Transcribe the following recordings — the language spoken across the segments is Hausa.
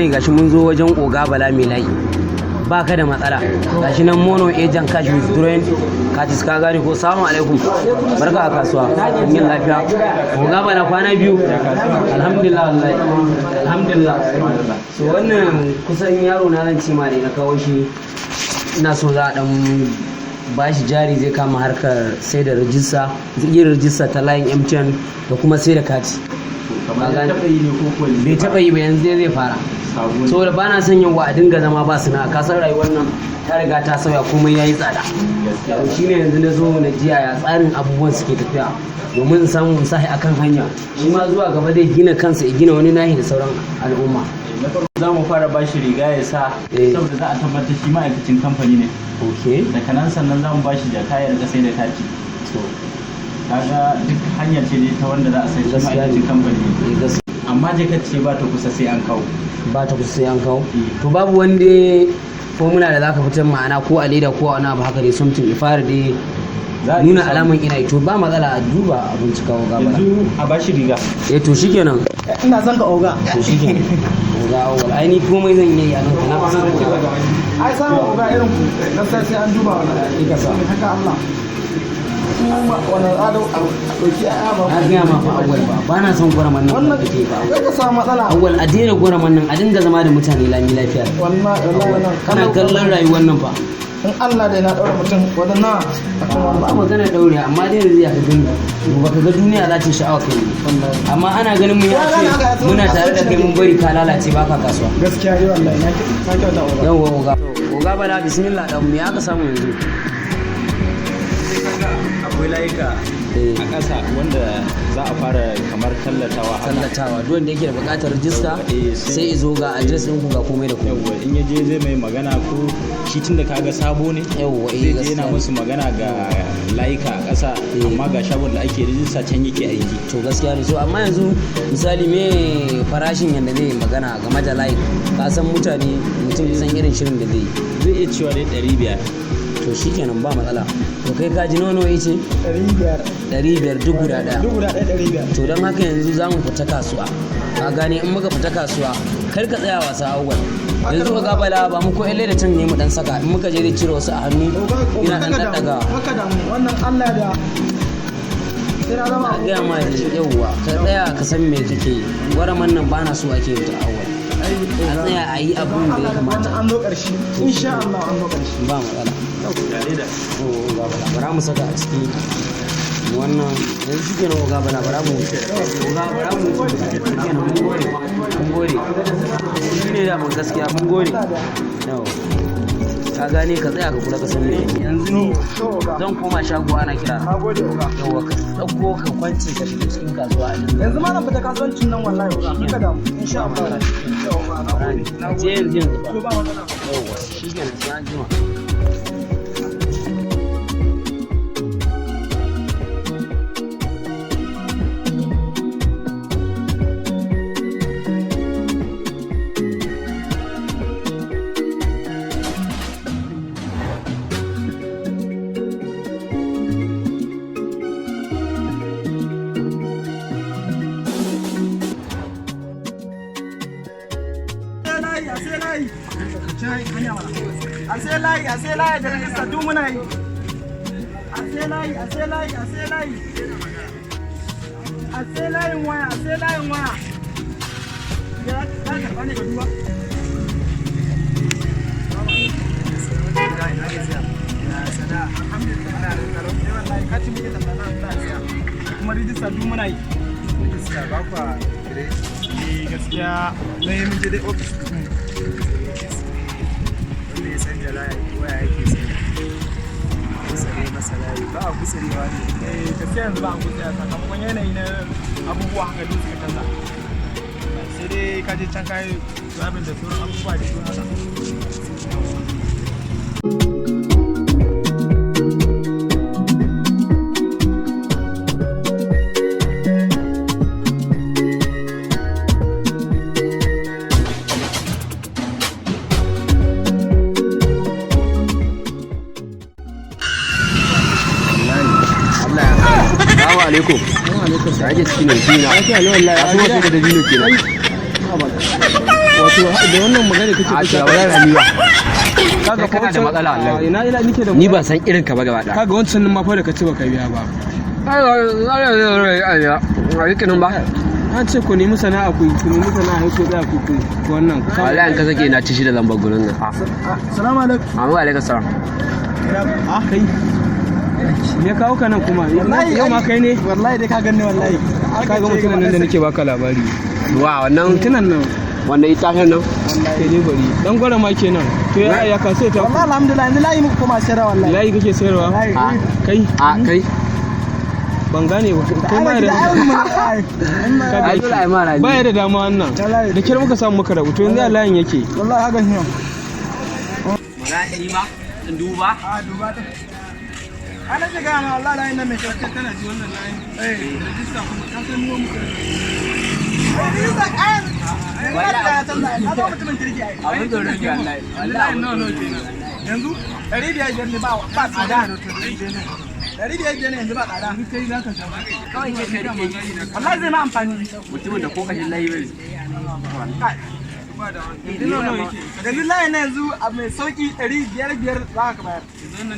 gane, gashi mun zo wajen Oga Bala mai layi, ba ka da matsala. Gashi nan, mono agent, cash withdrawing katis, ka gane ko? Salamu alaikum, barka a kasuwa, yin lafiya Oga Bala? Kwana biyu, alhamdulillah, wallahi alhamdulillah. So wannan kusan yaro na zan ce ma ne na kawo shi, ina so za a dan ba shi jari, zai kama harkar sai da rijista, yin rijista ta layin MTN da kuma sai da kati. Kamar ya taɓa yi ne ko kuwa? Bai taɓa yi ba, yanzu dai zai fara. Sabo ne. Saboda ba na son yawa a dinga zama ba sana'a. Ka san rayuwar nan ta riga ta sauya, komai yayi tsada. Gaskiya. To shine yanzu na zo na jiya ya tsarin abubuwan suke tafiya, domin in samu in sahi akan hanya, shi ma zuwa gaba zai gina kansa, ya gina wani nahi da sauran al'umma. Na farko za mu fara bashi riga ya sa, saboda za a tabbatar shi ma'aikacin kamfani ne. Daga nan sannan za mu bashi jaka ya rika sai da kati. To. Kaga duk hanya ce dai ta wanda za a san shi Gaskiya ne. ma'aikacin kamfani ne. Eh, gaskiya. Amma jakar ce ba ta kusa, sai an kawo. Ba ta kusa, sai an kawo. To babu wanda formula da zaka fitar, ma'ana ko a leda ko a wani abu haka dai, something ya fara dai Za a nuna iya samu. alaman ina yi. To ba matsala, a duba a bincika wa gaba. Yanzu a bashi riga. Eh, to shikenan. Ina son ka, oga. To shikenan oga awwal, ai ni komai zan iya yi a nan, na fi son ka. Ai samun oga irin ku gaskiya sai an duba wannan. Ka sa. Haka Allah. Kuma wannan ado a ɗauki aya ba. Na gaya ma fa awwal, ba na son gwaraman nan. Wannan da kake ba. Zai ka samu matsala. Awwal, a daina gwaraman nan, a dinga zama da mutane lami lafiya. Wallahi wallahi wannan. Kana kallon rayuwar nan fa. In Allah dai na ɗaura mutum wadannan akan Ba wannan. magana daure, amma dai yanzu ya ka gani, ba ka ga duniya za ta yi sha'awa kai ne, amma ana ganin mu ya Ya gane haka, ya ce san muna tare da kai, mun bari ka lalace baka kasuwa. Gaskiya dai wallahi na kyauta, oga. Yawwa oga, oga Bala, bismillah, dan me aka samu yanzu? Akwai layuka a ƙasa wanda za a fara kamar tallatawa haka. Tallatawa, duk wanda yake da buƙatar rijista sai izo, ga address ɗinku, ga komai da komai. Yawwa, in ya je zai mai magana ko shi, tunda kaga sabo ne, Yawwa, zai je gaskiya yana ne. musu magana ga layuka a ƙasa, amma ga shagon da ake rijista, can yake aiki. To gaskiya ne. So amma yanzu misali, me farashin yanda zai yi magana game da layi? Ka san mutane, mutum san irin shirin da zai yi. Zai iya cewa dai 500. To shikenan, ba matsala. To kai ka ji nono ice? 500. 500 duk guda ɗaya. Duk guda ɗaya 500. To don haka yanzu za mu fita kasuwa, ka gane? In muka fita kasuwa, kar ka tsaya wasa awwal. Yanzu ka gabala ba mu ko ƴan da can ne mu dan saka, in muka je zai cire wasu a hannu. Oga, oga, ina dan kaka damu. daddaga. Kaka damu, wannan Allah da sai na zama Na gaya ma yauwa, ka tsaya ka san me kake yi. Gwaraman nan ba na so ake yin ta awwal, a tsaya a yi abun da ya kamata. Wannan an zo ƙarshe. Insha Allah an zo ƙarshe. Ba matsala. Ga leda. Oh, oga Bala, bara mu saka a ciki wannan yanzu. Shi kenan oga Bala, bara mu, oga bara mu, shi kenan. Mun gode, mun gode. Shi ne daman gaskiya, mun gode. Yau ka gane, ka tsaya ka kula, ka san me kake. Yanzu ni To oga. zan koma shago, ana kira. Na gode, oga. Yauwa, ka ɗauko ka kwance ka shiga cikin kasuwa a dinga. Yanzu ma zan fita kasuwancin nan wallahi, oga. Kaka damu. Insha Allah. Yawwa, na gode. Na Je yanzu yanzu To ba. ba matsala. Yauwa, shi kenan, sai an jima. A sai layi, a sai layi da rajista duk muna yi. A sai layi, a sai layi, a sai layi. A sai layin waya, a sai layin waya. Ya ka karɓa ne ka duba. Alhamdulillah, kati muke talla na siya. Kuma rijista duk muna yi. Rijista ba kwa kire? Eh, gaskiya na yi, mun je dai ofis din. Wanda ya sanja layi waya yake sai gutsare masa layi, ba a gutsarewa ne? Eh, gaskiya yanzu ba a gutsaya, sakamakon yanayi na abubuwa haka duk suka canza. Sai dai ka je can kayi zabin da sauran abubuwa da su haka. Assalamu alaikum. Wa alaikum. Ake ciki ne kina? Lafiya ne wallahi. Kasuwa ce da dabino kenan. Wato da wannan magana kake A to ba zan ba. Kaga Kai kana da matsala wallahi. Ina ina nike da Ni ban san irin ka ba gaba ɗaya. Kaga wancan nan ma fa da ka ci baka biya ba. Ba. An ce ku nemi sana'a, ku nemi sana'a, ku tsaya ku wannan. Wallahi in ka sake na ci shi da lambar gurin nan. Salamu alaikum. Amma alaikum salam. Ah, kai. Me kawo ka nan kuma? Yau ma kai ne? Wallahi dai ka ganni wallahi. Kaga mutumin nan da nake baka labari. Wa wannan Mutumin nan wannan itacen nan? Kai dai bari. Dan gwara ma kenan. To ya ya ka sai ta Wallahi alhamdulillah, yanzu layi muka koma sayarwa wallahi. Layi kake sayarwa? Kai A kai. Ban gane ba. Kai ma da Ai dole ai mara. Baya da dama wannan. Da kyar muka samu muka rabu. To yanzu ya layin yake. Wallahi haka ne. Ni ma in duba. A duba ta. Ana ce gaya ma wallahi layin nan mai kyau. Kana ji wannan layin? Eh, rajista kuma ka san mu muka. Rijista kayan. Wallahi ya canza. Na zo mutumin kirki ai. Abin tsoro ne wallahi. Wallahi nawa nawa kenan. Yanzu 500 ne ba ba tsada. 500 ne yanzu ba tsada. Kai za ka sha. Kawai ke ka rike. Wallahi zai ma amfani. Mutumin da ko kashin layi bai. Yanzu layin na yanzu a mai sauki 500 za ka bayar.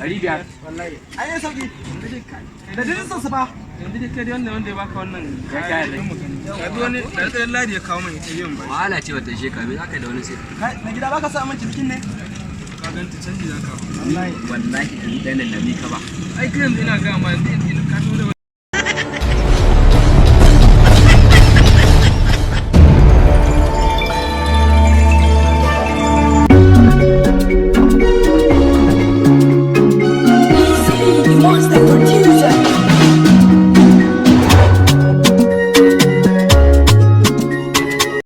500. Wallahi. Ai ne sauki. Da rijistar su fa. Yanzu dai kai dai wannan wanda ya baka wannan. Ya kyale. Yanzu wani da ladi ya kawo mai ita yin ba. Wahala ce bata ishe ka me zaka da wani sai. Na gida baka sa aminci bikin ne? Ka ganta canji za ka. Wallahi. Wallahi 100 nan da ni ka ba. Ai kai yanzu ina ga ma yanzu ka taho da